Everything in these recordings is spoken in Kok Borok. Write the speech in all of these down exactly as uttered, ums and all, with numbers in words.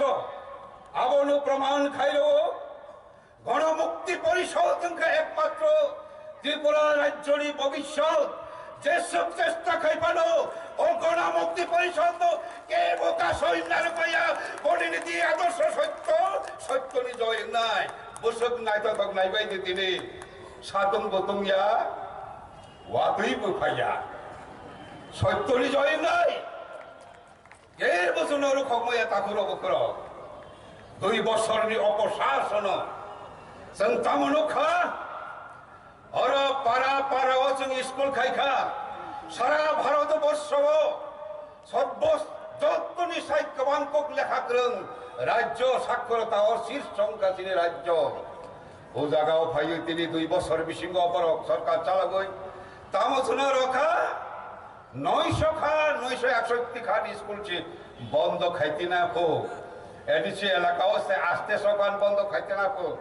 Abono proman khairo, Ganamukti Porishod wngkha ekmatro Tripura rajyoni bobishyot. Jeswk chesta khai phano o Ganamukti Porishodno kebo kasoi narwkmaya. Boni niti adorsho sotyo, sotyoni joy wngnai. Bwswk naithothok naibai di tini. Satung bo tungya, watwi bo phaiya. Sotyoni joy wngnai. Kebo chwngno rwkhokmaya takhuk rok bukhuk rok. Dui bosorni oposasono chwng tamo nukha, oro para para o chwng school khaikha, sara Bharat borsho o sobbos jottoni sai kwbang kok lekha kwrwng rajyo, sakkorota o shirsh wngkha chini rajyo. O jaga o phaiwi tini dui bosor bisingo borok sorkar chalagwi tamo chwngno rwkha. Noisho kha, noisho eksotti khan school se bondo khaiti na pho. A D C elaka o se aste so khan bondo khaiti na pho.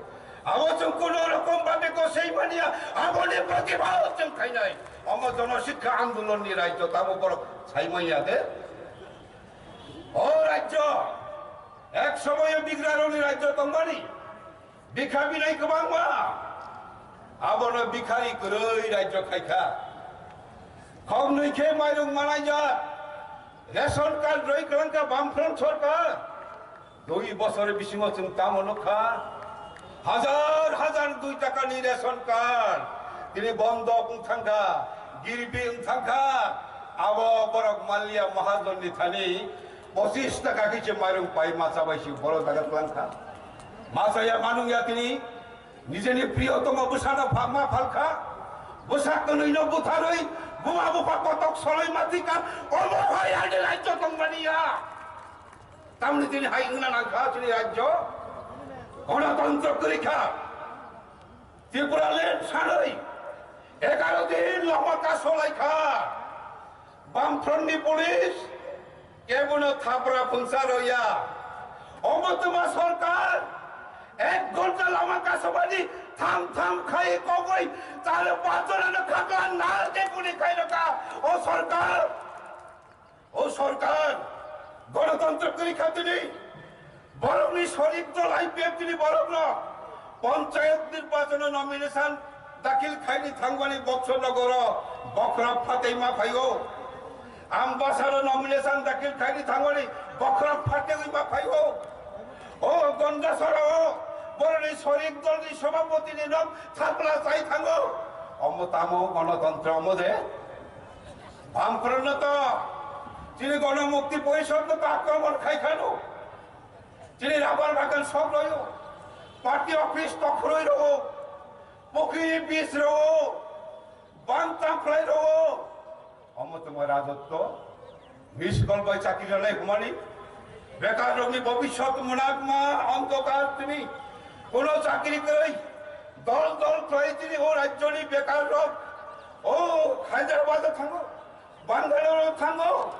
Abo chwng kuno rokom bhabe ko sei mania, aboni protibad chwng khainai. Omo jono sikha andolon ni rajyo tamo borok sai manya de. O rajyo, ek somoyo bigraroni rajyo tongmani. Bikha binai kwbangma. Abono bikhari kwrwi rajyo khaikha. Khoknwi khe mairung manaijak. Ration card rwi kwlangkha Bamfront sorkar. Dui bosor bisingo chwng tamo nukha. Hajar hajar dui takani ration card. Tini bondok wng thangkha. Girbi wng thangkha. Abo borok maliya mahajonni thani pochis taka khe se mairung pai macha bai se borok daga twlangkha. Machaya manung ya tini, nijeni priyotomo bwsano pha-, ma phalkha, bwsa kwnwino butharwi, buma bupha kotok soloi matika, omo hai ani rajyo tongmani ya. Tamni tini hai wngna nangkha chini rajyo, gonotontro kwrwi kha. Tripura land sanwi egaro din lama kasolaikha. Bamfront ni police kebono thapra phungsa roya. Omo twma sorkar ek ghonta lama kasabani tham tham khai kogoi chalo pachorano khakla nal ke kuni khai roka. O sorkar, o sorkar, gonotontro kwrwi kha tini. Borokni sorik dol I P F T ni borokno panchayat nirbachono nomination dakhil khaini thangmani Boksonogoro bokhorok phatwi ma phaio. Ambasaro nomination dakhil khaini thangmani bokhorok phatwi ma phaio. O Gondasoro borokni sorik dolni sobhapotini nok thapla chai thango. Omo tamo gonotontro omo de? Bamfront no to, chini Ganamukti Porishod no to akromon khai khano. Chini rabar bagan sok royo, party office tokhoroi rogo, pokri bis rogo, bang tangkhlai rogo. Omo tongma rajotto, miss call bai chakri rwnai humani, bekar rokni bobishyot munakma, ondokar tini, kono chakri kwrwi, dol dol khlai tini o rajyoni bekar rok, o Hyderabad thango, Bangalore thango,